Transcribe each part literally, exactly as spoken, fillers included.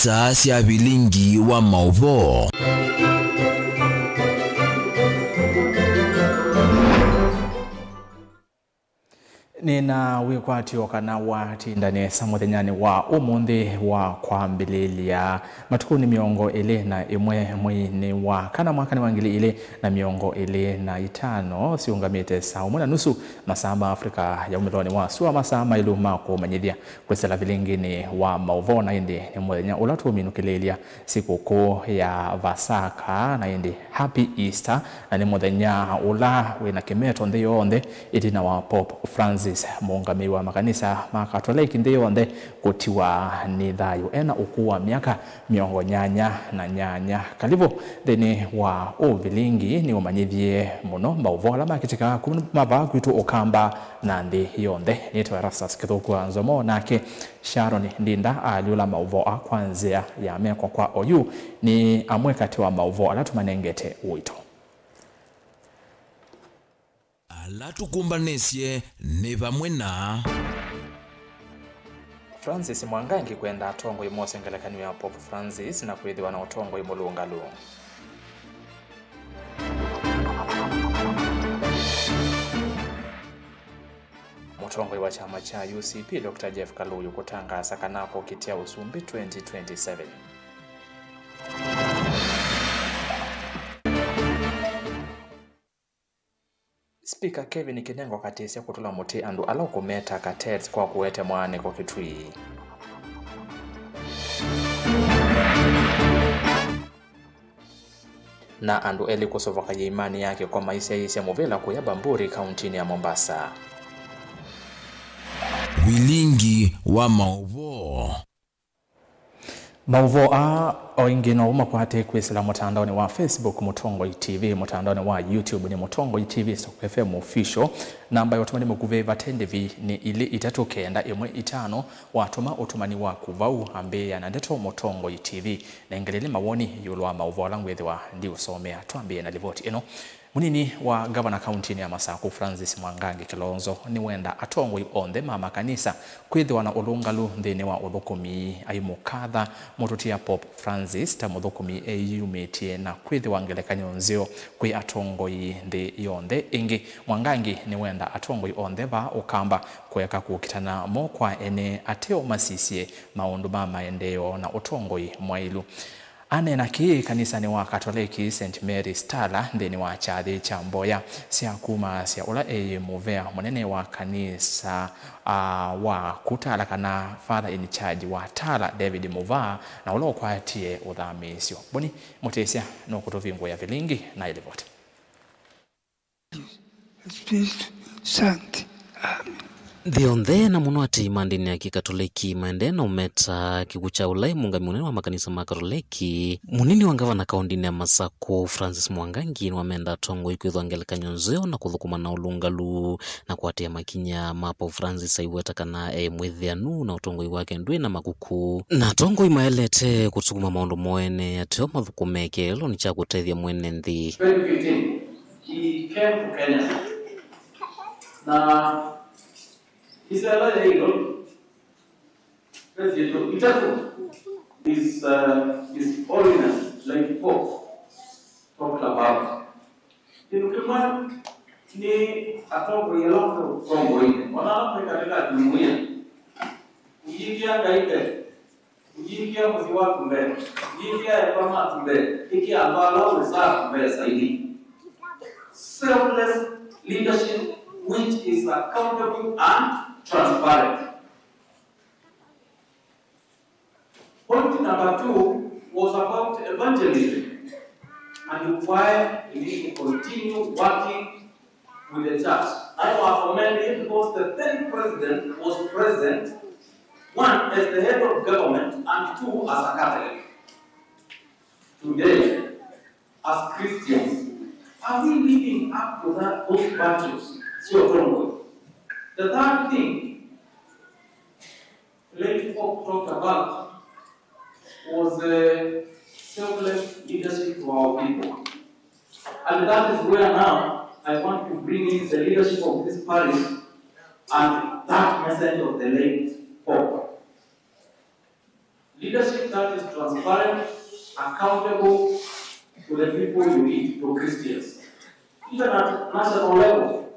Saa sya vilingi wa maũvoo. Nĩna wĩkwatyo kana watinda nesa mũthenyanĩ wa ũmũnthĩ wa kwambĩlĩlya matukũnĩ mĩongo ĩlĩ na ĩmwe mweinĩ wa kana mwakanĩ wa ngili ilĩ na mĩongo ĩlĩ na itano, siũngamĩte saa ũmwe na nusu masaa ma Africa ya umĩlonĩ wa sua, masaa maĩlu ma kũmanyĩthya kwĩsĩla vilinginĩ wa maũvoo, na ĩndĩ nĩ mũthenya ũla tũũminũkĩlĩĩlya sikũkũ ya Vasaka, na ĩndĩ Happy Easter, na nĩ mũthenya ũla wĩna kĩmeto nthĩ yonthe ĩtina wa Pope Francis, mũũngamĩi wa makanisa ma Katoleki nthĩ yonthe, kũtiwa nĩ thayũ ena ũkũũ wa myaka mĩongo nyanya na nyanya. Kalivũ nthĩnĩ wa ũvilingi nĩ ũmanyĩthye mũno maũvoo ala makĩtĩkaa kuma vaa kwitũ Ũkamba na nthĩ yonthe. Nĩtawa Erastus Kĩthũku wa Nzomo, nake Sharon Ndinda alyũla maũvoo aa kwa nzĩa ya meko kwa oyu. Nĩ amwe katĩ wa maũvoo ala tũmanengete ũito. Ala tũkũmbanĩsye nĩ vamwe na Francis Mwangangi kwenda atongoi mose ngelekany'o ya Pope Francis na kwĩthĩwa na ũtongoi mũlũngalu. Mũtongoi wa kyama kya U C P, Doctor Jeff Kaluyu kũtangaasa kana akũkitĩa ũsumbĩ twenty twenty-seven. Spika Kevin Kinengo akatĩsya kũtũla mũtĩ andũ ala ũkũmeta cartels kwa kũete mwaanĩko Kitui. Na andũ elĩ kũsovoka yĩimanĩ ya kĩko maisyaĩĩsya mũvĩla kũya Bamburi, kauntinĩ ya Mombasa. Vilingi wa maũvoo. Maũvoo aa o ĩngĩ no ũmakwate kwĩsĩla mũtandaonĩ wa Facebook Mũtongoi T V, mũtandaonĩ wa YouTube nĩ Mũtongoi T V Stock F M Official. Namba ya ũtũmani mũkuvĩ vate ndĩvi nĩ ilĩ itatũ kenda ĩmwe itano. Watũma ũtũmani waku vau, ambĩĩa na ndeto Mũtongoi T V, nengelele mawoni ĩũlũ wa maũvoo ala ngwĩthĩwa ndiũsomea. Twambĩĩe na livoti ĩno. Mũnini wa ngavana kauntinĩ ya Masakũ, Francis Mwangangi Kilonzo, nĩwenda atongoi onthe ma makanisa kwĩthĩwa na ũlũngalu nthĩnĩ wa ũthũkũmi, aimũkatha mũtũtia Pope Francis ta mũthũkũmi eyumĩtye na kwĩthĩwa ngelekany'o nzeo kwĩ atongoi nthĩ yonthe. Ĩngĩ, Mwangangi nĩwenda atongoi onthe vaa Ũkamba kũeka kũkitana mo kwa ene ateo masisye maũndũ ma maendeeo na ũtongoi mwaĩlu. Aneena kĩĩ kanisanĩ wa Katoleki Saint Mary's Tala nthĩnĩ wa kyathĩ kya mboya sya kumaasya ũla eĩ mũvea mũnene wa kanisa, a, wa ku Tala, kana Father in charge wa Tala, David Muvaa, na ũla ũkwatie ũthamĩĩsyo. Boni Mũtĩsya nũkũtũvingũĩa vilingi na ĩlivoti. Spiritu Sancti. Amen. Nthĩ yonthe, na mũno atĩi ma ndĩni ya Kĩkatoleki, maendee na ũmeta kĩkw'ũ kya ũla mũũngamĩi mũnene wa makanisa ma Katoleki. Mũnini wa ngavana kaũntĩnĩ ya Masakũ, Francis Mwangangi, nĩwamenda atongoi kwĩthwa ngelekany'o nzeo na kũthũkũma na ũlũngalu na kũatĩĩa makinya ma Pope Francis aiweta kana e mwĩthĩanu na ũtongoi wake ndwĩ na makuku. Na atongoi maelete kũsukuma maũndũ moo ene ateo mathũkũme kĩeleelonĩ kya kũtethya mwene nthĩ. Twenty fifteen. He came to Kenya. Na isela ya ilo, pesi ito, itatu is, uh, is holiness, like Pope talked about. Kĩndũ kĩmwe nĩ atongoi ala ũtongoine, ona ala me katika jumuiya, ũyĩkĩa Ngai mbee. Ũyĩkĩa mũsyĩ waku mbee, ũyĩkĩa ekwa maku mbee, ĩkĩa andũ ala ũsaa mbee zaidi. Selfless leadership which is accountable and transparent. Point number two was about evangelism and why we need to continue working with the church. I was commending because the then president was present, one, as the head of government, and two, as a Catholic. Today, as Christians, are we living up to that, those virtues? Sio tongo. The third thing, late Pope talked about was the selfless leadership to our people. And that is where now I want to bring in the leadership of this parish and that message of the late Pope. Leadership that is transparent, accountable to the people you lead, to Christians, even at national level.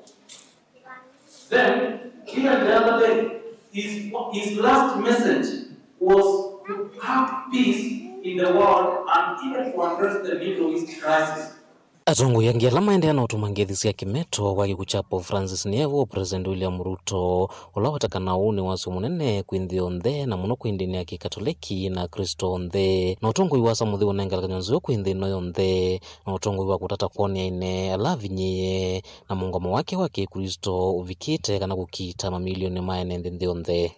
Then, even the other day, his, his last message was to have peace in the world and even to address the Middle East crisis. Atongoi angĩ ala maendeea na ũtũma ngethi sya kĩmeto kwa kĩkw'ũ kya Pope Francis nĩ evo President William Ruto, ũla weta kana ũu nĩ wasyo mũnene kwĩ nthĩ yonthe, na mũno kwĩ ndĩni ya Kĩkatoleki na Aklĩsto onthe. Na ũtongoi wa Asa Mũtheu ũnenga ngelekany'o nzeo kwĩ nthĩ ĩno yonthe, na ũtongoi wa kũtata kwonea aine ala avinyĩĩe, na mũngamo wake wa Kĩklĩsto ũvikĩte kana kũkiita mamilioni ma ene nthĩ nthĩ yonthe.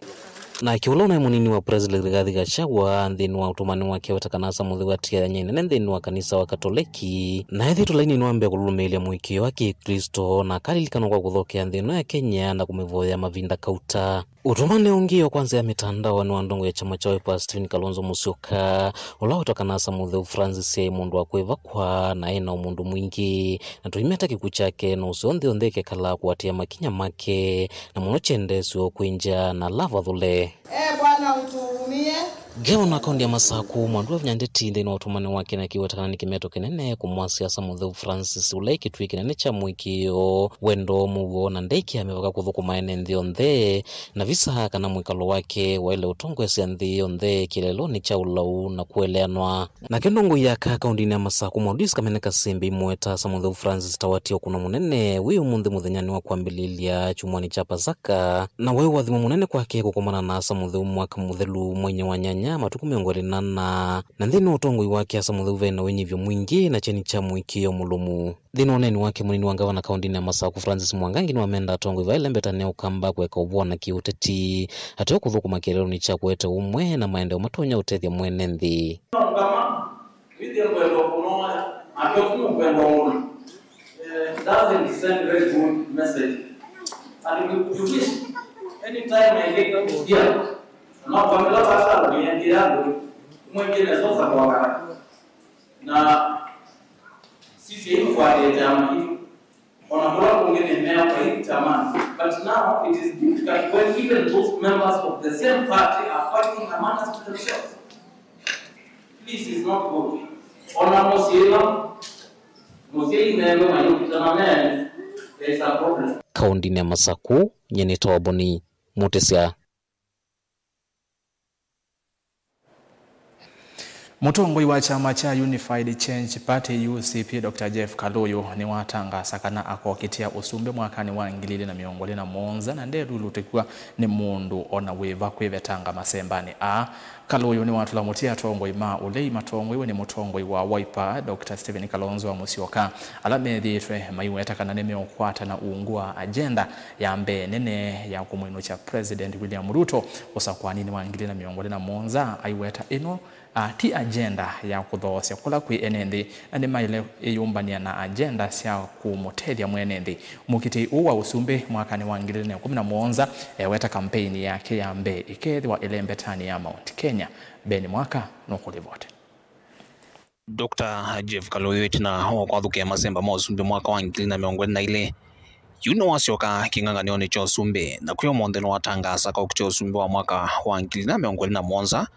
Nake ũla ũnaĩ mũnini wa President Rigathi Gachagua, nthĩnĩ wa ũtũmani wake, weta kana Asa Mũtheu atiaĩthya nene nthĩnĩ wa kanisa wa Katoleki, na ethĩĩtwe lainĩ wa mbee kũlũlũmĩĩlya mũĩkĩĩo wa Kĩklĩsto, na akalilikana kwa kũthokea nthĩ ĩno ya Kenya na kũmĩvoyea mavinda kauta. Ũtũmani ũngĩ o kwa nzĩa ya mĩtandao nĩ wa ndongo ya kyama kya Wiper Stephen Kalonzo Musyoka, ũla weta kana Asa Mũtheu Francis aĩ mũndũ wa kwĩvakwa na ena ũmũndũ mwingĩ, na tũimeta kĩkw'ũ kyake na ũseo nthĩ yonthe ĩkekalaa kũatĩĩa makinya make, na mũno kyendeesyo kwĩ ngya na ala avathũle. Ee Bwana, utuhurumie. Ngavana wa kaunti ya Masaku, Mwandu Wavinya Ndeti, nthĩnĩ wa ũtũmani wake na kĩweta kana nĩ kĩmeto kĩnene kũmwasya Asa Mũtheu Francis, ũla ĩ kĩtuĩ kĩnene kya mũĩkĩĩo, wendo, mũuo, na ndeĩkĩa mĩvaka kũthũkũma ene nthĩ yonthe, na visa kana mwĩkalo wake waĩle ũtongoesya nthĩ yonthe kĩeleelonĩ kya ũlau na kũeleanwa. Nake ndongoi ya aka kauntinĩ ya Masaku, Mwaudis Kamene Kasembe, aimũweta Asa Mũtheu Francis ta watie ũkũno mũnene wĩ ũmũnthĩ mũthenyanĩ wa kwambĩlĩlya kyumwanĩ kya Pasaka, na waĩ ũathimo mũnene kwake kũkomana na Asa Mũtheu mwaka mũthelu mweinĩ wa nyanya matukũ mĩongo ĩlĩ na ana. Na nthĩnĩ wa ũtongoi wake, Asa Mũtheu ve na wĩnyivyo mwingĩ na kyeni kya mũĩkĩĩo mũlũmu. Nthĩnĩ wa ũneeni wake, mũnini wa ngavana kauntinĩ ya Masaku, Francis Mwangangi, nĩwamenda atongoi va ĩlembeta ne Ũkamba kũeka ũvoo na kĩũteti, ateo kũthũkũma kĩeleelonĩ kya kũete ũmwe na maendeeo matonya ũtethya mwene nthĩ. Ũkamba, wĩthĩe ngwenda kũnoya, nake ũsu nũkwenda ũmwe. Eh, doesn't send very good message. And we, we wish anytime I get here, na Pamela Pastor, niambie yangu, mwingine sasa kwa wakati. Na sisi hivi kwa ile chama hii, ona kula kungine mmea kwa hii chama. But now it is difficult when even those members of the same party are fighting amongst themselves. This is not good. Ona mosila, mosila ineno mayukitana men, there's a problem. Kauntinĩ ya Masaku, nyie nĩtawa Boni Mũtĩsya. Mũtongoi wa kyama kya Unified Change Party, U C P, Doctor Jeff Kaluyu nĩwatangaasa kana akokitĩa ũsumbĩ mwakanĩ wa ngili ilĩ na mĩongo ĩlĩ na mũonza, na ndelulutĩkw'a nĩ mũndũ o na wĩva kwĩvetanga masembanĩ aa. Kaluyu nĩwatũla mũtĩ atongoi ma ũlei matongoiwe nĩ mũtongoi wa Wiper, Doctor Stephen Kalonzo wa Musyoka, ala methĩĩtwe maiweta kana nĩmeũkwata na ungu wa agenda ya mbee nene ya kũmwinũkya President William Ruto ũsakũaninĩ wa ngili ilĩ na mĩongo ĩlĩ na mũonza, aiweta ĩno, a, ti agenda ya kũthoosya kũla kwĩ ene nthĩ, na nĩmaĩle ĩyũmbany'a na agenda sya kũmũtethya mwene nthĩ. Mũkitĩi ũũ wa ũsumbĩ mwakanĩ wa ngili ilĩ na ĩkũmi na mũonza eweta kampeini yake ya mbee ĩkeethĩwa ĩlembetanĩ ya Mount Kenya. Ben Mwaka nũkũlivoti. Doctor Jeff Kaluyu ĩtina wa kwathũkĩa masemba ma ũsumbĩ mwaka wa ngili na mĩongo ĩlĩ na ilĩ, yu nĩwasyoka kĩng'ang'anĩonĩ kya ũsumbĩ, na kwĩ ũmũnthĩ nĩwatangaasa kaũkitĩa ũsumbĩ wa mwaka wa ngili na mĩongo ĩlĩ na mũonza,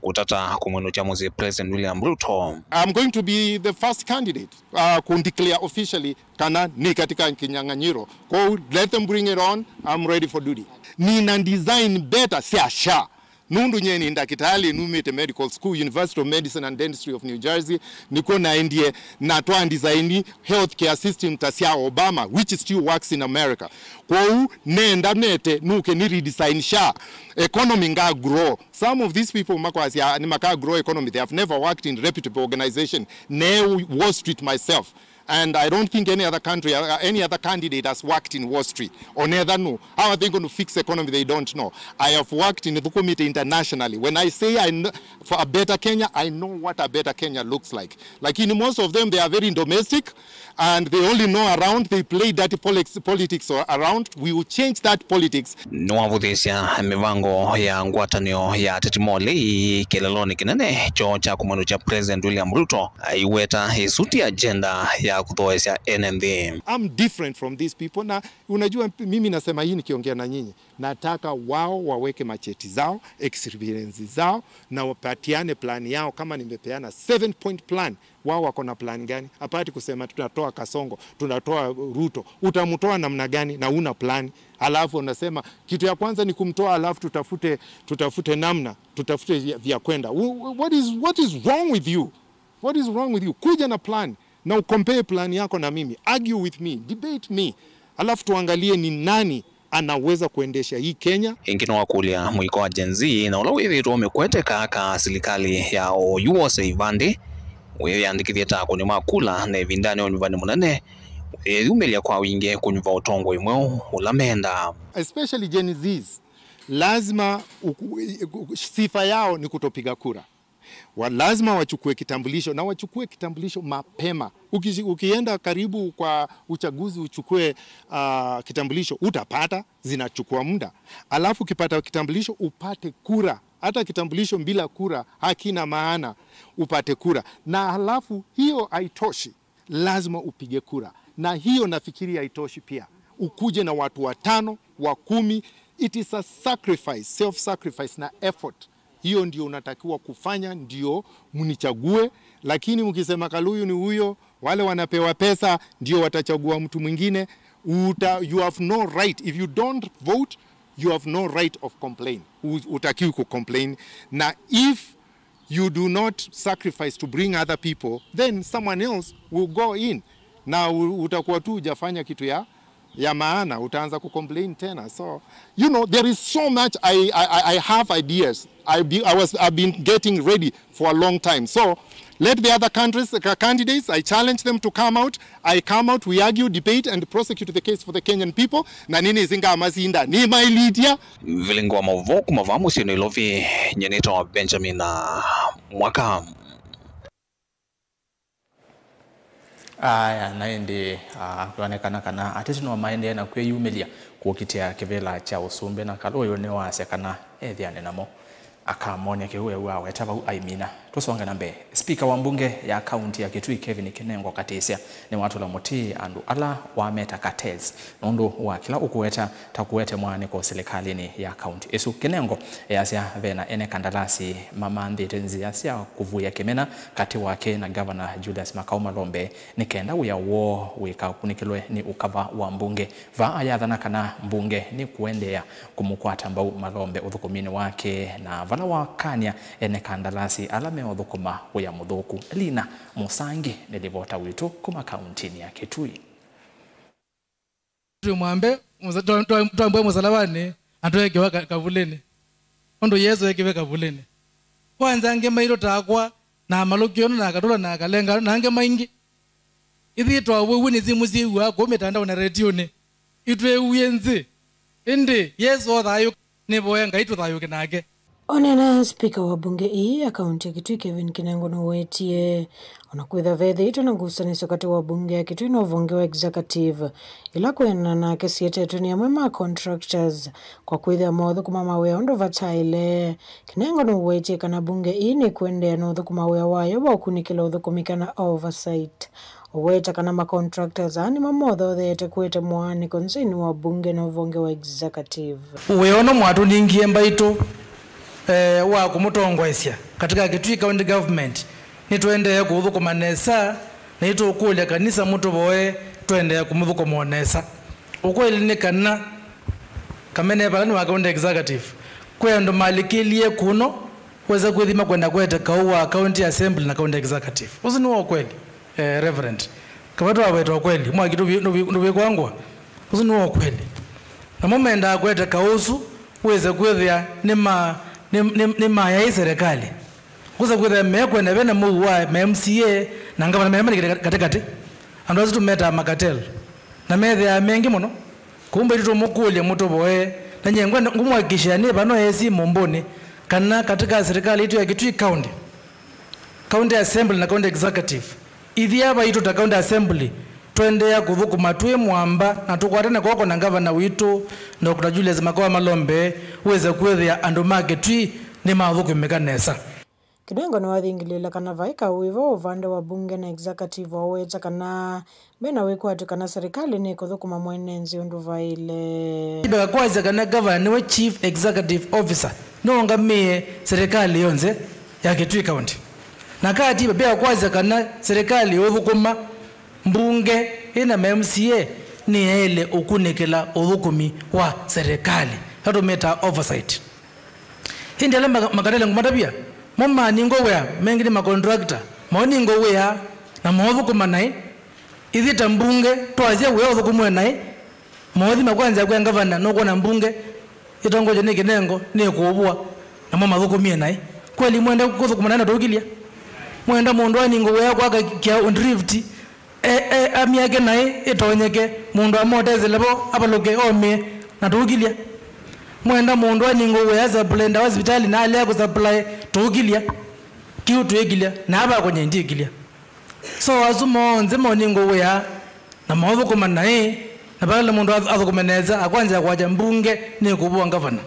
kũtata kũmwinũkya mũsyĩ President William Ruto. I'm going to be the first candidate, uh, kũndeclare officially kana nĩ katika kinyang'anyiro. Kwoou, let them bring it on, I'm ready for duty. Nina design better sya SHA. Nũndũ nyie nĩ ndakĩtalĩ, numĩte medical school, University of Medicine and Dentistry of New Jersey, nĩkw'o naendie na twa design healthcare system ta sya Obama, which still works in America. Kwoou nenda nete nũke nĩ redesign SHA, economy nga grow. Some of these people makwasya nĩ maka grow economy, they have never worked in reputable organization. Ne Wall Street myself. And I don't think any other country, uh, any other candidate has worked in Wall Street. Onetha no. How are they going to fix economy? They don't know. I have worked in Thukumite internationally. When I say I know, for a better Kenya, I know what a better Kenya looks like. Lakini most of them, they are very domestic and they only know around, they play dirty politics, politics around. We will change that politics. Nĩwavũthĩĩsya mĩvango ya ngwatanĩo ya ateti ma ũlei kĩeleelonĩ kĩnene kyoo kya kũmwinũkya President William Ruto, aiweta ĩsu ti agenda ya ya kũthoesya ene nthĩ. I'm different from these people, na unajua mimi nasema hii nikiongea na nyinyi, nataka wao waweke macheti zao, experience zao, na wapatiane plan yao. Kama nimepeana seven point plan, wao wako na plan gani? Apart kusema tunatoa Kasongo, tunatoa Ruto, utamtoa namna gani na una plan? Alafu unasema kitu ya kwanza ni kumtoa, alafu tutafute, tutafute namna, tutafute vya, vya kwenda. What is, what is wrong with you? What is wrong with you? Kuja na plan na ucompare plan yako na mimi, argue with me, debate me, alafu tuangalie ni nani anaweza kuendesha hii Kenya. Ĩngĩ nĩwakũlya mũiko wa Gen Z na ũla wĩthĩĩtwe ũmĩkweteka aka silikalĩ ya oyu wose ivandĩ wĩyandĩkĩthye ta akũni ma kula, na ĩvindanĩ ya ũnyuvani mũnene wĩyumĩlya kwa wingĩ kũnyuva ũtongoi mweũ ũla mendaa. Especially Gen Zs, lazima uku, sifa yao ni kutopiga kura. Wa, lazima wachukue kitambulisho na wachukue kitambulisho mapema. Uki, ukienda karibu kwa uchaguzi uchukue uh, kitambulisho, utapata, zinachukua muda. Alafu ukipata kitambulisho upate kura, hata kitambulisho bila kura hakina maana, upate kura. Na alafu hiyo haitoshi, lazima upige kura, na hiyo nafikiri haitoshi pia. Ukuje na watu watano, wa kumi, it is a sacrifice, self sacrifice na effort. Hiyo ndio unatakiwa kufanya ndio mnichague, lakini mkisema Kaluyu ni huyo, wale wanapewa pesa ndio watachagua mtu mwingine, uta, you have no right. If you don't vote, you have no right of complain. Utakiwi kucomplain. Na if you do not sacrifice to bring other people, then someone else will go in. Na utakuwa tu hujafanya kitu ya ya maana, utaanza kucomplain tena. So you know, there is so much. I, I, I have ideas. I, be, I was, I've been getting ready for a long time. So let the other countries, uh, candidates, I challenge them to come out. I come out, we argue, debate and prosecute the case for the Kenyan people. Na nĩnĩsĩ ngamasinda, nĩmaĩlĩtya. Vilingi wa maũvoo kuma vaa mũsyĩ Nairobi, nyie nĩtawa Benjamin Mwaka. Aya, na ĩndĩ, ah, kwonekana kana ateti no maendee na kwĩyumĩlya kũkitĩa kĩvĩla kya ũsumbĩ, na Kaluyu nĩwasya kana ethĩane namo akamonia kĩu ew'a aweta vau aimina. Tũsonge na mbee. Spika wa mbunge ya kaunti ya Kitui Kevin Kinengo Katisya nĩwatũla mũtĩ andũ ala wameta cartels nũndũ wa kĩla ũkũweta ta kũete mwaanĩko silikalĩnĩ ya kaunti ĩsu. Kinengo easya vena ene kandalasi mamanthĩte nzĩa sya kũvuĩa kĩmena katĩ wake na Ngavana Julius Makau Malombe nĩ kenda wĩa woo wĩkakunĩkĩlwe nĩ ũkava wa mbunge. Vaa ayathana kana mbunge nĩ kũendeea kũmũkwata mbau Malombe ũthũkũminĩ wake, na vala wakany'a ene kandalasi ala meũthũkũma wĩa mũthũku. Lina Mũsangi nĩ livota witũ kuma kauntinĩ ya Kitui. Twĩmwambe, mũsa-, twa-, twa-, twambwe mũsalavanĩ, na tweekĩwa ka-, kavulĩnĩ. Ũndũ Yesũ eekĩwe kavulĩnĩ. Kwanza angĩ maitũ ta akwa, na amalũkĩonu, na akatũla, na akalenga, na angĩ maingĩ. Ithyĩ twawĩw'e nĩ simũ syĩw'aa kũu mĩtandaonĩ na retionĩ. Itwĩw'ie nzĩ. Ĩndĩ, Yesũ oothayũka. Nĩvoya Ngai tũthayũke nake. Oneena, spika wa mbunge ii ya kaunti ya Kitui Kevin Kinengo nũwetie, ona kwĩthwa vethĩĩtwe na ngusanĩsyo katĩ wa mbunge ya Kitui na ũvonge wa executive, ila kwĩanana nake sietetwe nĩ amwe ma contractors kwa kwĩthĩa moothũkũma mawĩa ũndũ vataĩle. Kinengo nũwetie kana mbunge ii nĩkũendeea na ũthũkũma wĩa wayo wa ũkunĩkĩla ũthũkũmi kana oversight. Ũweta kana ma contractors aa nĩmo mothootheete kũete mwaanĩko nzĩnĩ wa mbunge na ũvonge wa executive. Wĩa ũno mwatũningie mbaitũ, eh, wa kũmũtongoesya katika Kitui County Government, nĩtũendee kũũthũkũma nesa, na nĩtũũkũlya kanisa mũtũvoe tũendee kũmũthũkũma o nesa. Ũkweli nĩ kana, Kamene Valani wa County Executive, kwĩ andũ malikĩlie kũno, wesa kwĩthima kwenda kwete kaũ wa County Assembly na County Executive. Ũsu nĩ wa ũkweli. Eh, Reverend. Kava twaweta ũkweli, mwaki ndũvi-, ndũvi-, ndũvikwangwa. Ũsu nĩ wa ũkweli. Namo mendaa kwete kaũ ũsu, wĩse kwĩthĩa nĩ ma-, nĩ, nĩ, nĩ mayaĩ serikali. Wĩse kwĩthĩa mekwenda vena mũu wa ma M C A na ngavana mena manikĩte katĩkatĩ. Andũ asu tũmetaa makatel. Na methĩaa mengĩ mũno. Kũu mbaitũ tũmũkũlya mũtũvoe. Na nyie ngwenda ngũmũhakikishĩa nĩ vano esi mũmbũnĩ kana katika serikali itũ ya Kitui County. County Assembly na County Executive. Ithyĩ ava itũ ta County Assembly, tũendeea kũthũkũma twĩ mwamba na tũkwatane kw'oko na ngavana witũ, Doctor Julius Makau Malombe, wĩse kwĩthĩa andũ ma Kitui nĩmathũkũmĩka nesa. Kinengo nĩwathingilile kana vai kawĩvo ũvande wa mbunge na executive, waweta kana mena wĩkwatyo kana serikali nĩkũthũkũma mwene nthĩ ũndũ vaĩle. Ndaka kwasya kana gavana nĩwe chief executive officer, nũũngamĩe serikali yonthe ya Kitui County. Na katiba pia kwasya kana serikali ũthũkũma mbunge ĩna ma M C A nĩyaĩle ũkunĩkĩla ũthũkũmi wa serikali, ĩla tũmĩtaa oversight. Ĩndĩ ala maka-, makatele ngũmatavya, mo maningwa wĩa, mengĩ nĩ makontrakta, moningwa wĩa, na moothũkũma naĩ. Ithyĩ ta mbunge, twasya wĩa ũthũkũmwe naĩ, moothi makwanzĩa kwĩa ngavana, nũkwona mbunge ĩtongoetye nĩ Kinengo nĩkũũvũa, namo mathũkũmie naĩ. Kweli mwenda kũthũkũma naĩ na tũũkilya? Mwenda mũndũ aningwe wĩa kwaka kĩao Drift, e, e, amyake naĩ ĩtonyeke, mũndũ amotesele vo avalũke omĩe na tũũkilya? Mwenda mũndũ aningwe wĩa supply ndawa sivitalĩ na alea kũ supply tũũkilya? Kĩu twĩkilya, na avakonye ndikilya. So asu monthe moningwe wĩa na moothũkũma naĩ, na vala mũndũ ath-, athũkũme nesa, akwanzĩa kwakya mbunge nĩkũvũa ngavana.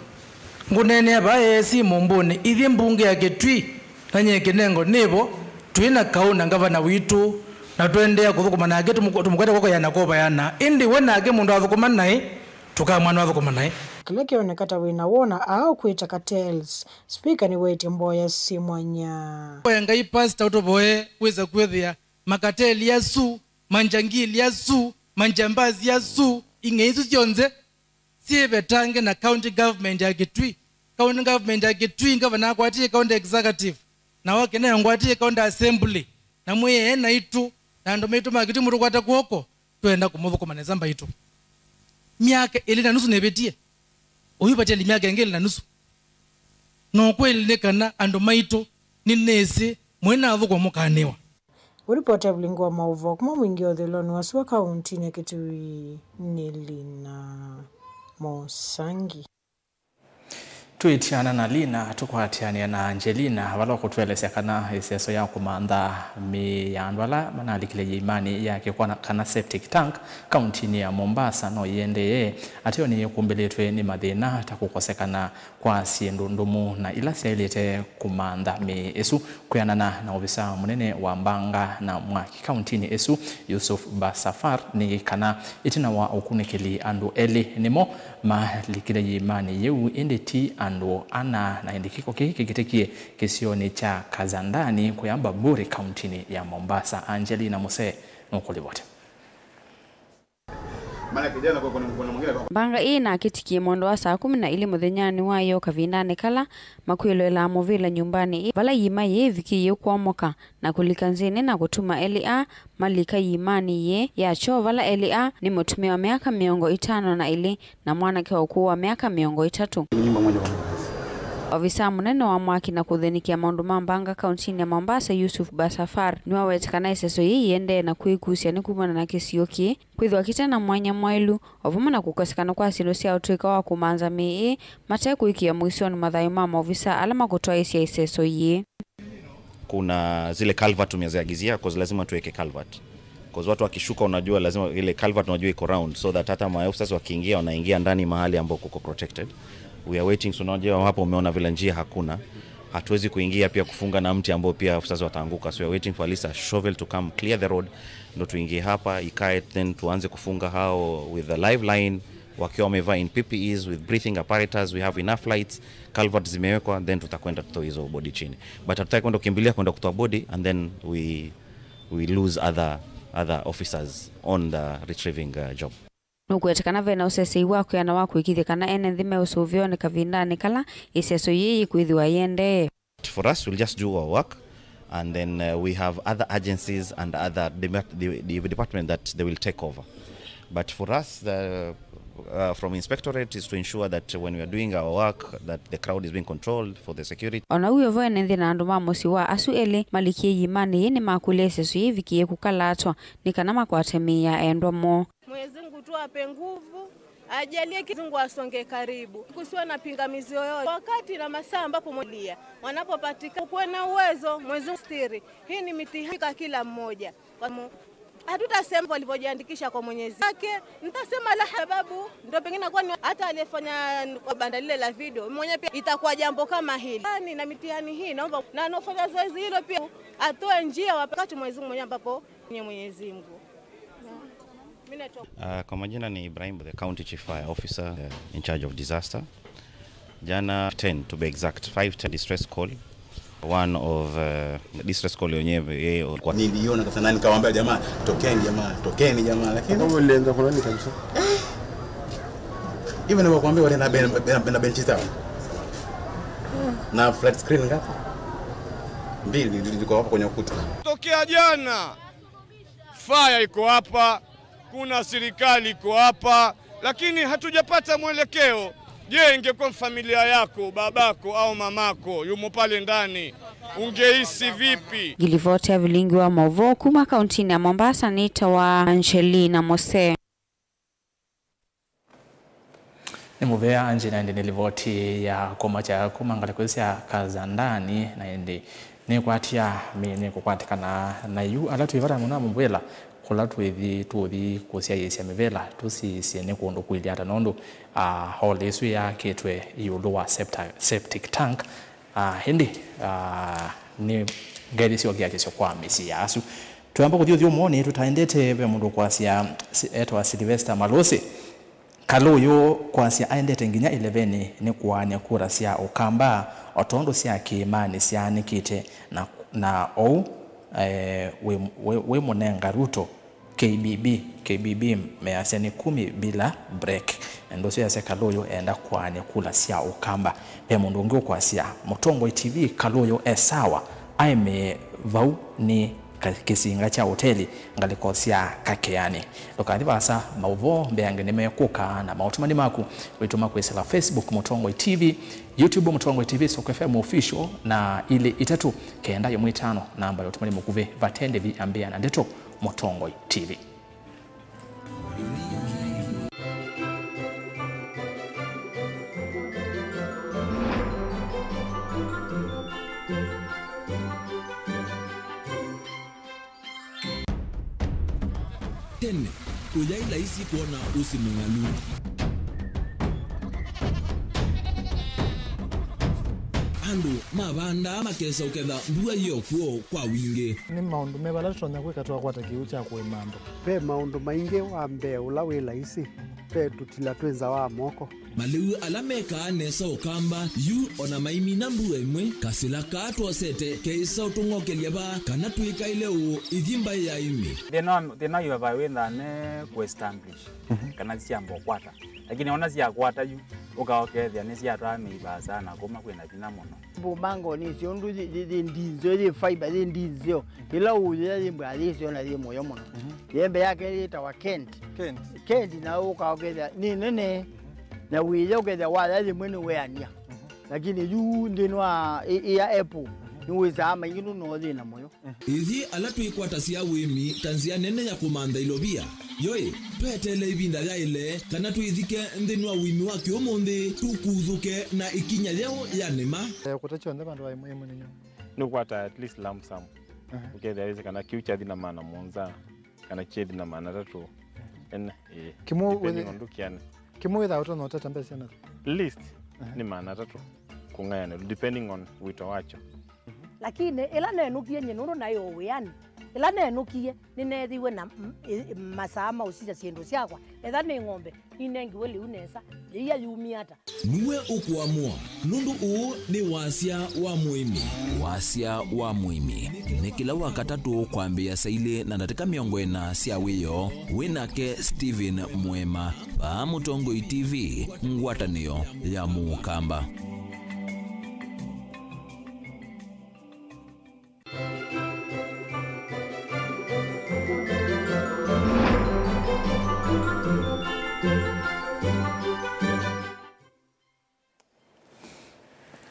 Ngũneenea vaa A A C mũmbũnĩ, ithyĩ mbunge ya Kitui na nyie Kinengo nĩvo, twĩ na kaũ na ngavana witũ, na tũendeea kũthũkũma nake, tũmũ-, tũmũkwete kwoko yana kũvayana. Ĩndĩ we nake mũndũ athũkũma naĩ, tũkamwona athũkũma naĩ. Kĩla kĩoneka ta wĩna wona aa ũkwĩta cartels, Spika nĩwetie mboya syĩ mwanya. Oya Ngai pastor ũtũvoe wĩsa kwĩthĩa makateli asu, manjangili asu, manjambazi asu, ing'ei isu syonthe syĩvetange na county government ya Kitui. County government ya Kitui, ngavana akwatie county executive, na wa Kinengo ngwatie county assembly, na mwĩee naitũ, na andũ maitũ ma Kitui mũtũkwate kw'oko, twenda kũmũthũkũma nesa mbaitũ. Myaka ĩlĩ na nusu nĩvĩtie, ũyu vateli myaka ĩngĩ ĩlĩ na nusu. Na ũkweli nĩ kana andũ maitũ nĩnĩsĩ mwĩnathũkũma mũkanĩwa. Ũripoti ya vilingi wa maũvoo kuma mwingĩ ũthĩlonĩ wa sua kauntinĩ ya Kitui nĩ Lina Mosangi. Twĩtiana na Lina, tũkwatĩanĩa na Angelina, vala ũkũtũelesya kana ĩseso ya kũmantha mĩĩ ya andũ ala manalikile ĩimanĩ ya kĩkw'a kana septic tank kauntinĩ ya Mombasa no yĩendee, ateo nĩyĩkumbĩlĩtwe nĩ mathĩna ta kũkosekana kwa syĩndũ ndũmu na ila syaĩlĩte kũmantha mĩĩ ĩsu. Kwĩanana na ovisa mũnene wa mbanga na mwaki kauntinĩ ĩsu, Yusuf Basafar, nĩ kana ĩtina wa ũkunĩkĩli andũ elĩ nĩmo malikile yĩimanĩ yĩu, ĩndĩ ti andũ ana, na ĩndĩ kĩko kĩĩ kĩkĩtĩkie kĩsionĩ kya Kazandani kũya Bamburi kauntinĩ ya Mombasa. Angelina Muse nũkũlivoti. Mbanga ĩĩ nakĩtikie mwendo wa saa kũmi na ilĩ mũthenyanĩ wa ĩoo kavindanĩ kala makwĩloelaa mũvĩla nyũmbanĩ ĩĩ, vala iima yĩĩ ĩvikĩie kwomoka na kũlika nzĩnĩ na kũtuma elĩ aa malika iimanĩ yĩĩ ya kyoo, vala elĩ aa nĩ mũtumĩa wa myaka mĩongo ĩtano na ĩlĩ na mwanake wa ũkũũ wa myaka mĩongo ĩtatũ. Ovisaa mũnene wa mwaki na kũthĩnĩkĩa maũndũ ma mbanga kauntinĩ ya Mombasa, Yusuf Basafar, nĩwawete kana ĩseso yĩĩ yĩendee na kwĩkusya nĩ kumana na kĩsio kĩĩ kwĩthĩwa kĩte na mwanya mwaĩlu, o vamwe na kũkosekana kwa syĩndũ sya ũtũĩka wa kũmantha mĩĩ ĩĩ mate kũĩkĩĩa mũisyonĩ mathayũ ma maovisaa ala makũtwaĩĩsya ĩseso yĩĩ. Kuna zile culvert tumeziagizia, 'cause lazima tuweke culvert. 'Cause watu wakishuka, unajua, lazima ile culvert, unajua, iko round, so that hata maofisa wakiingia, wanaingia ndani mahali ambao kuko protected. We are waiting, so unajua, hapo umeona vile njia hakuna. Hatuwezi kuingia pia kufunga na mti ambao pia officers wataanguka. So we are waiting for at least a shovel to come clear the road, ndo tuingie hapa, ikae, then tuanze kufunga hao with the live line, wakiwa wamevaa in P P Es, with breathing apparatus. We have enough lights, culverts zimewekwa, then tutakwenda tutoe hizo body chini. But hatutaki kwenda kukimbilia kwenda kutoa body and then we, we lose other, other officers on the retrieving, uh, job. Nũkwete kana vena ũsesei wa kwĩana wa kũĩkĩĩthya kana ene nthĩ me ũsũvĩonĩ kavindanĩ kala ĩseso yĩĩ yĩkwĩthĩwa yĩendee. For us, we'll just do our work, and then, uh, we have other agencies and other dema-, the, the department that they will take over. But for us, the, uh, from inspectorate is to ensure that when we are doing our work, that the crowd is being controlled for the security. O na ũu wĩ vo, ene nthĩ na andũ ma mũsyĩ wa asu elĩ malikie iimanĩ yĩĩ nĩmakũlya ĩseso yĩĩ ĩvikĩĩe kũkalatwa nĩ kana makwate mĩĩ ya endwa moo. Mwenyezi Mungu tu ape nguvu, ajalie Mwenyezi Mungu asonge karibu. Kusiwe na pingamizi yoyote. Wakati na masaa ambapo mwalia, wanapopatikana, kuwe na uwezo, Mwenyezi Mungu stiri. Hii ni mitihani kwa kila mmoja. Kwa mu-, Hatutasema walivyojiandikisha kwa Mwenyezi wake, nitasema la sababu ndio pengine kwa ni hata aliyefanya banda lile la video mwenye pia itakuwa jambo kama hili. Yaani, na mitihani hii naomba na anaofanya zoezi hilo pia atoe njia wakati Mwenyezi Mungu mwenyewe ambapo ni Mwenyezi Mungu. Mimi naitwa Uh, kwa majina ni Ibrahim, the County Chief Fire Officer, uh, in charge of disaster. Jana ten, to be exact, five ten distress call. One of, uh, distress call yenyewe, yeye kwa Niliona kabisa na nikawaambia, "Jamaa, tokeni jamaa, tokeni jamaa." Lakini kama ulienda kwa nani kabisa? Hivyo ndio kuambia wale na ben, ben, ben, benchi zao. Na flat screen ngapi? Mbili zilikuwa hapo kwenye ukuta. Tokea jana, fire iko hapa, kuna serikali iko hapa, lakini hatujapata mwelekeo. Je, ingekuwa familia yako, babako au mamako yumo pale ndani, ungehisi vipi? Ngilivoti ya vilingi wa mauvoo kuma kauntinĩ ya Mombasa nĩ ta wa Angelina Mose. Nĩ mũvea Angie, na ĩndĩ nĩ livoti ya kũmakya kuma ngalĩko sya Kazandani, na ĩndĩ nĩkwatya mĩĩ nĩkũkwatĩkana na yu ala twĩ vata mũno mũvĩla kũla twĩthi tũthi kũsyaĩĩsya mĩvĩla tũsisye nĩ kũndũ kũilyĩ ata, nũndũ, ah, hole ĩsu yakĩtwe ĩũlũ wa septa-, septic tank. Ah, ĩndĩ, ah, nĩ ngethi syokiakisyo kwa mĩsyĩ ya asu. Twĩamba kũthi ũthyũmũonĩ, tũtaendete ve mũndũ kwasya, si-, etwa Sylvester Malosi. Kalũyũ kwasya aendete nginya ĩlevenĩ nĩ kũaany'a kura sya Ũkamba, o tondũ sya kĩĩmanĩ syaanĩkĩte na, na ou, eh, wĩ, wĩ, wĩ mũnenga Ruto. K B B, K B B measya nĩ kumi bila break. Na ndeto ĩsu yasya Kalũyũ enda kũaany'a kula sya Ũkamba. Ve mũndũ ũngĩ ũkwasya, Mũtongoi T V, Kalũyũ e sawa, aĩmĩe vau nĩ ka-, kĩsinga kya ũteli ngalĩko sya Kakeani. Ndũkathi vaasa, maũvoo mbeange nĩmekũka na maũtũmani maku wĩtũma kwĩsĩla Facebook Mũtongoi T V, YouTube Mũtongoi T V, Soko F M Official, na ilĩ itatũ kenda ĩmwe ĩtano, namba ya ũtũmani mũkuvĩ vate ndĩvi, ambĩa na ndeto. Mũtongoi T V. Tene, kũyaĩ laisi kwona ũsĩ mũng'alu. Andũ mavandaa makesa ũketha mbua yĩ o kw'o kwa wingĩ. Nĩ maũndũ meva ala tũtonya kwĩka twakwata kĩw'ũ kya kũĩma andũ? Ve maũndũ maingĩ. Wa mbee ũla wĩ laisi, ve tũtila twĩ nza wa moko. Malĩu ala mekaa nesa Ũkamba, yu o na maimina mbua ĩmwe, kasĩla kaa twosete keĩsa ũtũng'okelya vaa kana twĩkaĩle ũũ ithi mbaĩ ya ĩmĩ. Thĩna wa, thĩna wa vaa wĩthaa me kũ establish, mhm, kana syamba ũkwata. Lakini ona syakwata yu, ũka ũkethĩa nĩsyatwaa mĩi vaasa na kũma kwĩna vinya mũno. Mbũmbangonĩ ĩsyo ũndũ yĩ, yĩ, yĩ ndinzeo, yĩ fiber, yĩ ndinzeo. Ĩla ũũyĩa yĩ mbaa yĩsyo na yĩ mũyo mũno. Mhm. Yembe yake yĩtawa Kent. Kent. Kent na ũka ũkethĩa nĩ nene. Na wĩya ũkethĩa waya yĩmwe nĩweanĩa. Mhm. Lakini yu nthĩnĩ wa ĩ-, ĩya apple, mhm, nĩwĩsaa maingĩ nũno yĩ na mũyo. Ithyĩ ala twĩkwatasya ũĩmi ta nzĩa nene ya kũmantha ilovia, yoĩ, tweteele ĩvinda yaĩle kana twĩthike nthĩnĩ wa ũĩmi wa kĩũmũnthĩ, tũkuthũke na ĩkinya yeũ ya nĩma. Eh, kũta kyonthe vandũ va ĩmwe ĩmwe nĩ nyũmũ. Nĩũkwata at least lump sum. Aha. Ũkethĩa wĩsĩ kana kĩu kyathi na maana mũonza, kana kyethi na maana atatũ. Ene, ĩĩ. Kĩmwe depending wĩthĩ-, on ndũkĩane. Kĩmwe wĩthaa ũtonya ũtata mbesa na? Least, aha, nĩ maana atatũ kũng'ayanĩlwa, depending on wĩto wakyo. Lakini ĩla nenũkie nyie, nũndũ naĩ o wĩanĩ, ĩla nenũkie, nĩneethiwe na m-, ĩ-, masaa ma ũsisya syĩndũ syakwa. Etha nĩ ng'ombe, ninengiwe lĩu nesa, yĩia yumie ata? Nue ũkũamũa, nũndũ ũũ nĩ wasya wa mũĩmi. Wasya wa mũĩmi nĩ kĩla Wakatatũ kwambĩĩa saa ilĩ na ndatĩka mĩongo ĩna sya wĩoo. Wĩ nake Stephen Mwema, vaa Mũtongoi T V, ngwatanĩo ya Mũkamba.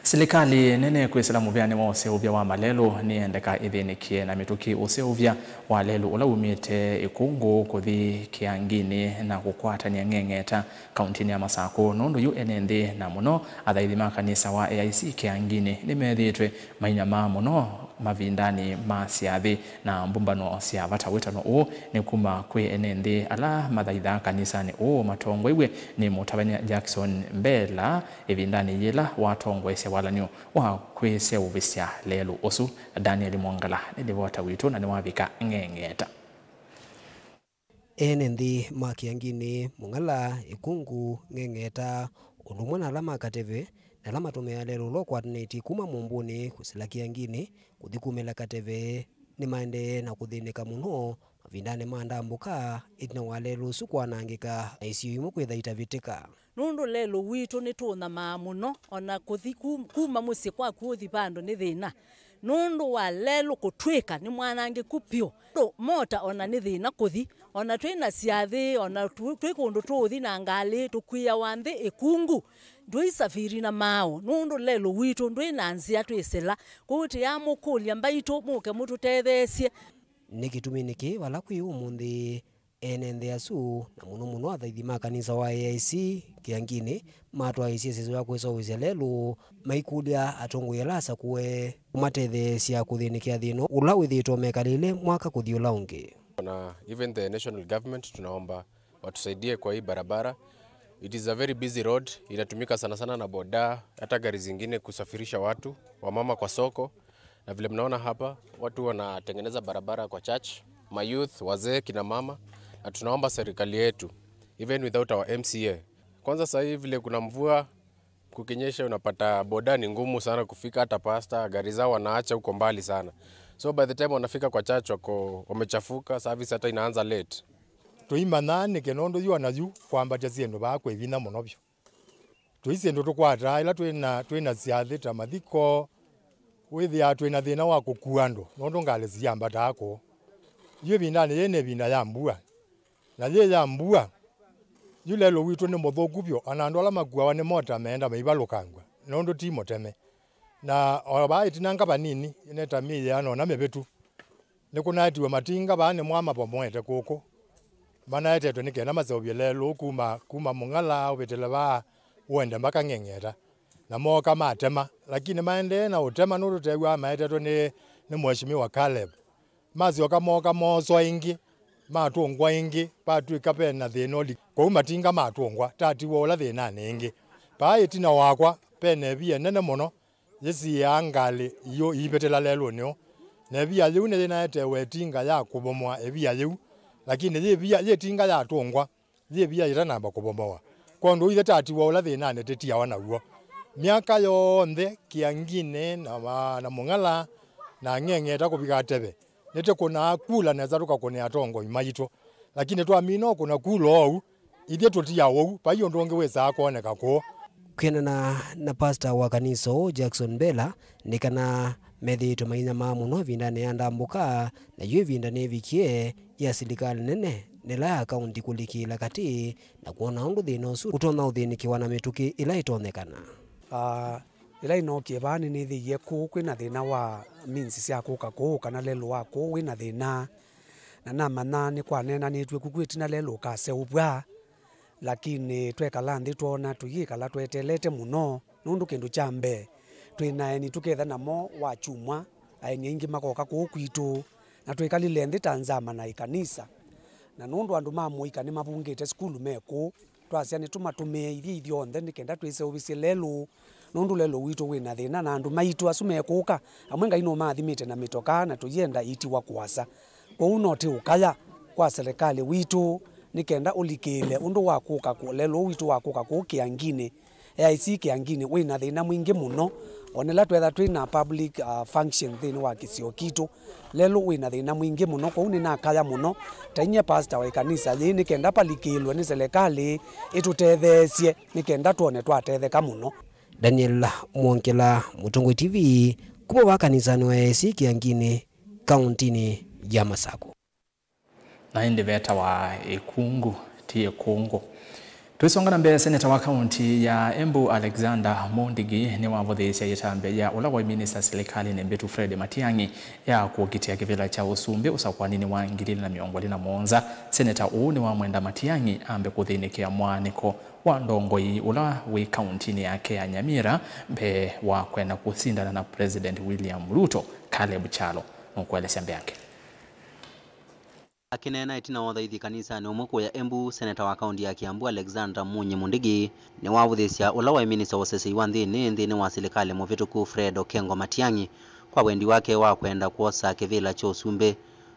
Silikalĩ nene kwĩsĩla mũvĩanĩ wa ũseũvya wa malelũ nĩyendeka ĩthĩnĩkĩe na mĩtũkĩ ũseũvya wa lelũ ũla umĩte Ĩkũngũ kũthi Kĩanginĩ na kũkwatany'a Ng'eng'eta kauntinĩ ya Masakũ, nũndũ yu ene nthĩ na mũno athaithi ma kanisa wa A I C Kĩanginĩ nĩmethĩĩtwe mainyamaa mũno mavindanĩ ma syathĩ na mbũmbano sya vata. Wĩtano ũũ nĩ kuma kwĩ ene nthĩ ala mathaithaa kanisanĩ ũũ matongoew'e nĩ mũtavany'a Jackson Mbela ĩvindanĩ yĩla watongoesya walany'o wa kwĩseũvĩsya lelũ ũsu. Daniel Mwongela nĩ livota witũ na nĩwavika Ng'eng'eta. Ene nthĩ ma Kĩanginĩ, Mũng'ala, Ĩkungu, Ng'eng'eta, ũndũ ũmwe na ala ma Kateve, na ala matũmĩaa lelũ ũla ũkwatanĩtye kuma Mũmbũnĩ kũsila Kĩanginĩ kũthi kumĩla Kateve, nĩmaendee na kũthĩnĩka mũno mavindanĩ ma ndambũka ĩtina wa lelũ ũsu kwanangĩka na isio imwe kwĩtha itavĩtĩka. Nũndũ lelũ witũ nĩtũũnyamaa mũno, ona kũthi ku-, kuma mũsyĩ kwaku ũthi vandũ nĩ thĩna. Nũndũ wa lelũ kũtw'ĩka nĩ mwanangĩku vyũ. Nũndũ mota ona nĩ thĩna kũthi, ona twĩ na syathĩ, ona tu-, twĩ kũndũ tũũthi na ngalĩ, tũkwĩawa nthĩ Ĩkungu. Ndũisafiri na maaũ, nũndũ lelũ witũ ndwĩ na nzĩa twĩsĩla. Kwoou tũyamũkũlya mbaitũ mũke mũtũtetheesye. Nĩ kĩtumi nĩkĩ vala kwĩ ũmũnthĩ ene nthĩ asu, na mũno mũno athaithi ma kanisa wa A I C Kĩanginĩ, matwaĩĩsye ĩseso ya kwĩseũvĩsya lelũ, maikũlya atongoi ala asakũe kũmatetheesya kũthĩnĩkĩa thĩna ũla wĩthĩĩtwe mekalĩle mwaka kũthi ũla ũngĩ. Na even the national government tunaomba watusaidie kwa hii barabara. It is a very busy road, inatumika sana sana na boda, hata gari zingine kusafirisha watu, wamama kwa soko. Na vile mnaona hapa, watu wanatengeneza barabara kwa church, mayouth, wazee, kina mama, na tunaomba serikali yetu, even without our M C A. Kwanza saa hii vile kuna mvua, kukinyesha unapata boda ni ngumu sana kufika, hata pasta, gari zao wanaacha huko mbali sana. So by the time wanafika kwa church wako wamechafuka, service hata inaanza late. Tũimanya nĩkĩ nũndũ yu ona yu kwambatya syĩndũ vaa kwĩ vinya mũno vyũ. Tũi syĩndũ tũkwataa ĩla twĩ na, twĩ na syathĩ ta mathiko, wĩthĩaa twĩ na thĩna wa kũkua andũ, nũndũ ngalĩ siyambataa kũũ. Yu ĩvindanĩ yĩĩ nĩ ĩvinda ya mbua, na yĩ ya mbua, yu lelũ witũ nĩ mũthũku vyũ, ona andũ ala makuawa nĩ mota meenda maivalũkangw'a, nũndũ ti mũteme. Na o vaa ĩtinanga vanini, nĩ ta myei yĩana ũna mĩvĩtu, nĩkũnaetiwe matinga vaa nĩmo mamabomoete kũkũ. Manaetetwe nĩ kenda maseũvye lelũ kuma, kuma Mũng'ala ũvĩtĩle vaa ũende mbaka Ng'eng'eta. Na mooka matema, lakini maendee na ũtema nũndũ teew'aa maetetwe nĩ, nĩ Mheshimiwa Caleb. Masyoka mooka mooswa ĩngĩ, matũngwa ĩngĩ, vatw'ĩka ve na thĩna ũli. Kwoou matinga matũngwa, tatiwa ũla thĩnanĩ ĩngĩ. Vaa ĩtina wakwa, ve na ĩvia ĩnene mũno, yĩsiĩaa ngalĩ yu iivĩtĩla lelũnĩ ũũ. Na ĩvia yĩu nĩyĩnaetewe ĩtinga ya kũvomoa ĩvia yĩu, lakini yĩ ĩvia, yĩ ĩtinga yatũngwa, yĩ ĩvia yĩtanamba kũvomowa. Kwondũ ithe tatiwa ũla thĩnanĩ tĩtiawa naw'o. Myaka yonthe Kĩanginĩ na, na Mũng'ala na Ng'eng'eta kũvika Kateve, nĩtũkũnaa kula nesa tũkakũnĩa atongoi maitũ. Lakini twamina ũkũna kula oou, ithyĩ tũtiawa ũu, vai ũndũ ũngĩ wĩsaa kwoneka kũũ. Kwĩanana na pasta wa kanisa ũũ, Jackson Mbela, nĩ kana methĩĩtwe mainyamaa mũno ĩvindanĩ ya ndambũka, na yu ĩvinda nĩvikie ya silikalĩ nene na ĩla ya kaunti kũlikĩĩla katĩ na kwona ũndũ thĩna ũsu ũtonya ũthĩnĩkĩwa na mĩtũkĩ ĩla ĩtonyekana. Ah, ĩla ĩnookie vaa nĩnĩthĩie kũũ kwĩ na thĩna wa means sya kũka kũũ kana lelũ wa kũũ wĩ na thĩna. Na namanya nĩkwaneenanĩtw'e ku kwĩ ĩtina lelũ ũkaseũvw'a, lakini twekala nthĩ twoona tũyĩkala tweteelete mũno, nũndũ kĩndũ kya mbee, twĩ na aeni tũketha namo wa kyumwa, aeni aingĩ makoka kũũ kwitũ, na twĩkalile nthĩ ta nzama na ĩkanisa. Na nũndũ andũ ma mũika nĩmavungĩte sukulu me kũũ, twasya nĩtũmatũmĩe ithyĩ ithyonthe nĩ kenda twĩseũvĩsye lelũ, nũndũ lelũ witũ wĩ na thĩna, na andũ maitũ asu mekũka, amwe Ngai nũmaathimĩte na mĩtokaa, na tũyenda itiwa kũasa. Kwoou no tĩ ũkaya kwa selekalĩ witũ nĩ kenda ũlikĩĩle ũndũ wa kũka kũ-, lelũ ũũ witũ wa kũka kũũ Kĩanginĩ, A I C Kĩanginĩ wĩ na thĩna mwingĩ mũno, onela twetha twĩ na public, uh, function nthĩnĩ wa kĩsio kitũ. Lelũ wĩ na thĩna mwingĩ mũno, kwoou nĩnakaya mũno ta inyie pastor wa ĩkanisa yĩĩ nĩ kenda palikĩĩlwe nĩ selekalĩ ĩtũtetheesye nĩ kenda twone twatetheka mũno. Daniel Mwongela, Mũtongoi T V, kuma vaa kanisanĩ wa A I C Kĩanginĩ, kauntinĩ ya Masakũ. Na ĩndĩ vetawa Ĩkungu, ti Ĩkũngũ. Twĩsonga na mbee, seneta wa kaunti ya Embu Alexander Mondigi nĩwavũthĩĩsya ĩtambya ya ũla waĩ minista silikalĩnĩ mbĩtu Fred Matiang'i ya kũkitĩa kĩvĩla kya ũsumbĩ ũsakũaninĩ wa ngili ilĩ na mĩongo ĩlĩ na mũonza. Seneta ũũ nĩwamwenda Matiang'i ambe kũthĩnĩkĩa mwaanĩko wa ndongoi ũla wĩ kauntinĩ yake ya Nyamira mbee wa kwenda kũsindana na President William Ruto Caleb Kyalo nũkũelesya mbeange. Akĩneena ĩtina wa ũthaithi kanisanĩ ũmwe kũya Embu, seneta wa kaũnti ya Kiambu Alexander Munyi Mundigi nĩwavũthĩsya ũla waĩ minista wa ũsesei wa nthĩnĩ nthĩnĩ wa silikalĩ mũvĩtũku Fred Okengo Matiang'i kwa wendi wake wa kwenda kwosa kĩvĩla kya ũsumbĩ.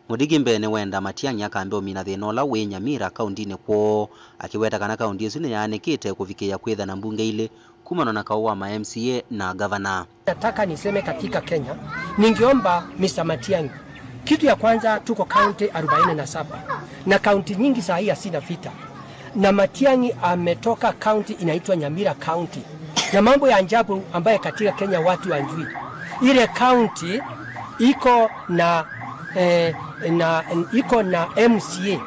Mundigi mbee nĩwenda Matiang'i akambe ũmina thĩna ũla wĩ Nyamira kaũntinĩ kwoo, akĩweta kana kaũnti ĩsu nĩyaanĩkĩte kũvikĩĩa kwĩthana mbunge ilĩ kumana na kaũ wa ma M C A na ngavana. Nataka niseme katika Kenya, ningeomba Mister Matiang'i, kitu ya kwanza, tuko kaunti arobaini na saba na kaunti nyingi saa hii hasina vita, na Matiang'i ametoka kaunti inaitwa Nyamira County, na mambo ya ajabu ambaye katika Kenya watu hawajui, ile kaunti iko na, eh, na iko na M C A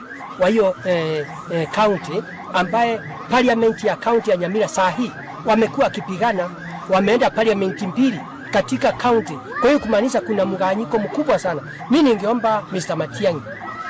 wa hiyo, eh, eh, county, ambaye parliament ya county ya Nyamira saa hii wamekuwa wakipigana, wameenda parliament mbili katika county. Kwa hiyo kumaanisha kuna mgawanyiko mkubwa sana. Mi ningeomba Mister Matiang'i,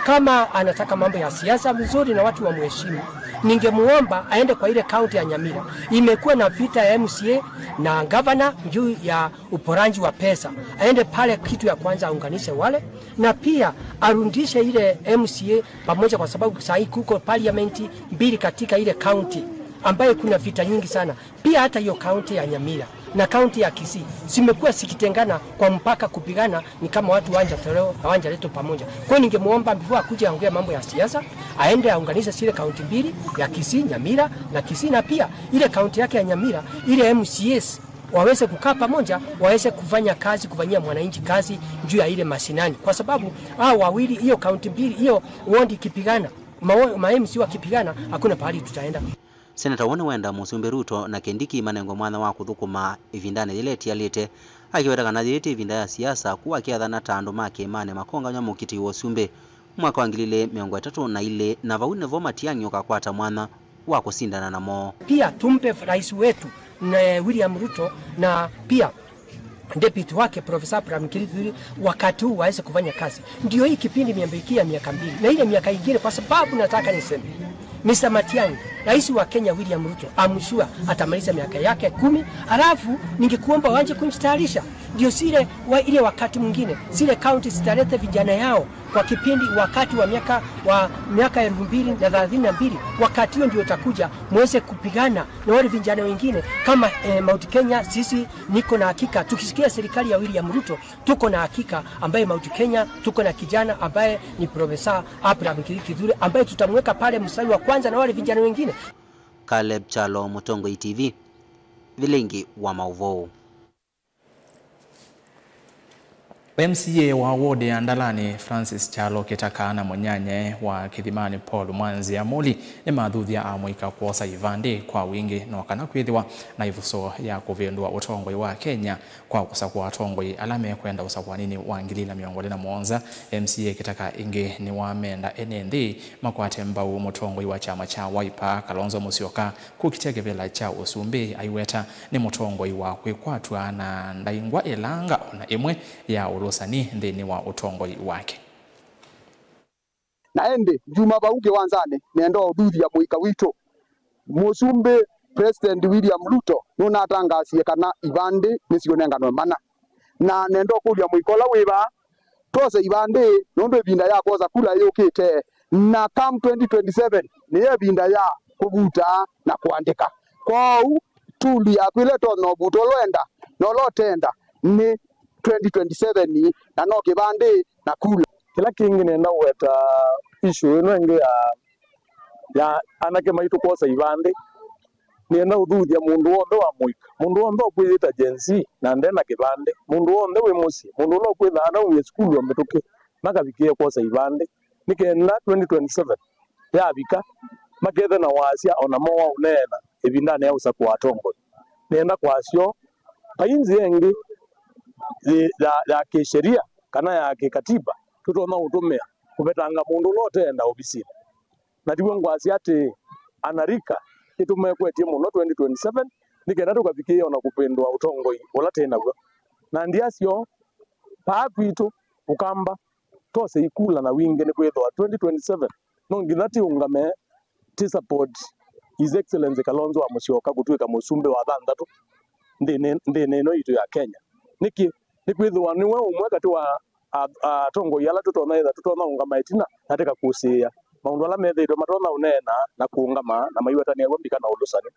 kama anataka mambo ya siasa vizuri na watu wamheshimu, ningemuomba aende kwa ile county ya Nyamira, imekuwa na vita ya M C A na gavana juu ya uporanji wa pesa, aende pale, kitu ya kwanza aunganishe wale, na pia arundishe ile M C A pamoja, kwa sababu saa hii kuko parliament mbili katika ile county ambaye kuna vita nyingi sana. Pia hata hiyo kaunti ya Nyamira na kaunti ya Kisii zimekuwa zikitengana kwa mpaka kupigana, ni kama watu hawajatolewa, hawajaletwa pamoja. Kwa hiyo ningemuomba before akuje aongea mambo ya siasa, aende aunganishe zile kaunti mbili ya Kisii, Nyamira na Kisii, na pia ile kaunti yake ya Nyamira, ile M C As waweze kukaa pamoja, waweze kufanya kazi, kufanyia mwananchi kazi juu ya ile mashinani, kwa sababu hao wawili, hiyo kaunti mbili, hiyo ward ikipigana, ma, ma M C wakipigana, hakuna pahali tutaenda. Seneta wone wenda Mũsumbĩ Ruto na Kindiki manengwe mwanya wa kũthũkũma ĩvindanĩ yĩla ĩtialĩte, akĩweta kana yĩĩ ti ĩvinda ya siasa, kũu akĩathana ta andũ ma kĩĩmanĩ makongany'a mũkitĩi wa ũsumbĩ mwaka wa ngili ilĩ mĩongo ĩtatũ na ilĩ, na vau nĩvo Matiang'i ũkakwata mwanya wa kũsindana namo. Pia tumpe rais wetu na William Ruto na pia deputy wake Profesa Abraham Kithure wakati huu waweze kufanya kazi. Ndio hii kipindi imebakia miaka mbili na ile miaka ingine, kwa sababu nataka niseme, Mister Matiang'i, rais wa Kenya William Ruto, I'm sure atamaliza miaka yake kumi, alafu ningekuomba waanze kujitayarisha. Ndio sile wa, ile wakati mwingine zile county zitalete vijana yao kwa kipindi wakati wa miaka, wa miaka elfu mbili na thelathini na mbili, wakati hiyo ndio utakuja muweze kupigana na wale vijana wengine kama, eh, Mount Kenya. Sisi, niko na hakika, tukisikia serikali ya William Ruto, tuko na hakika ambaye Mount Kenya tuko na kijana ambaye ni Profesa Abraham Kithure ambaye tutamweka pale mstari wa kwanza na wale vijana wengine. Caleb Kyalo, Mũtongoi T V, vilingi wa maũvoo. M C A wa ward ya Ndalani, Francis Kyalo Kitaka, na mũnyanyae wa Kĩthimanĩ, Paul Mwanzia Muli, nĩmathuthya amũika kwosa ivandĩ kwa wingĩ, no kana kwĩthĩwa na ĩvuso ya kũvĩndũa ũtongoi wa Kenya kwa kũsakũa atongoi ala mekwenda ũsakũaninĩ wa ngili ilĩ na mĩongo ĩlĩ na mũonza. M C A Kitaka ĩngĩ nĩwamenda ene nthĩ makwate mbau mũtongoi wa kyama kya Wiper, Kalonzo Musyoka, kũkitya kĩvĩla kya ũsumbĩ, aiweta nĩ mũtongoi wa kwĩkwatw'a na ndaingwa ĩlanga o na ĩmwe ya ũlũsani nthĩnĩ wa ũtongoi wake. Na ĩndĩ, ndyuma vau kĩwanzanĩ, nenda ũthuthya mũika witũ, Mũsumbĩ President William Ruto nũnatangaasie kana ivandĩ nĩsiũnenganwe mana. Na nenda ũkũlya mũika ũla wĩ vaa, twose ivandĩ, nũndũ ĩvinda ya kwosa kula yũkĩte, na come twenty twenty-seven nĩyo ĩvinda ya kũvuta na kũandĩka. Kwoou, tool yaku ĩla ĩtonya ũvuta ũla ũenda na ũla ũtenda nĩ twenty twenty-seven, na no kĩvandĩ na kula. Kĩla kĩngĩ nenda kũweta issue ĩno ĩngĩ ya, ya anake maitũ kwosa ivandĩ. Nĩenda ũthuthya mũndũ w'onthe wa mũika, mũndũ w'onthe ũkwĩyĩta Gen Z na nde na kĩvandĩ, mũndũ w'onthe wĩ mũsyĩ, mũndũ ũla ũkwĩthaa na ũie sukulu o mĩtũkĩ, makavikĩe kwosa ivandĩ, nĩ kenda twenty twenty-seven yavika, makethe na wasya o namo wa ũneena ĩvindanĩ ya ũsakũa atongoi. Nĩenda kwasya ũũ, vai nzĩa ĩngĩ yĩ, ya, ya kĩsheria kana ya kĩkatiba tũtonya ũtũmĩa kũvetanga mũndũ ũla ũteenda ovisinĩ. Na tiw'o ngwasya atĩ anarika nĩtũmekwetye mũno twenty twenty-seven, nĩ kenda tũkavikĩĩa o na kũvĩndũa ũtongoi ũla twĩ naw'o. Na ndyasyo, vaa kwitũ, Ũkamba, tose ikula na wingĩ, nĩkwĩthĩwa twenty twenty-seven no nginya tĩũngame, tĩ support His Excellency Kalonzo wa Musyoka kũtw'ĩka mũsumbĩ wa thanthatũ nthĩnĩ, nthĩnĩ ĩno yitũ ya Kenya. Nĩkĩ? Nĩkwĩthĩwa nĩwe ũmwe katĩ wa a- a- atongoi ala tũtonya ĩtha tũtonya ũngama ĩtina na tĩkakũsĩĩa maũndũ ala methĩĩtwe matonya ũneena na kũũngama na maiwetanĩa w'o mbika na ũlũsani.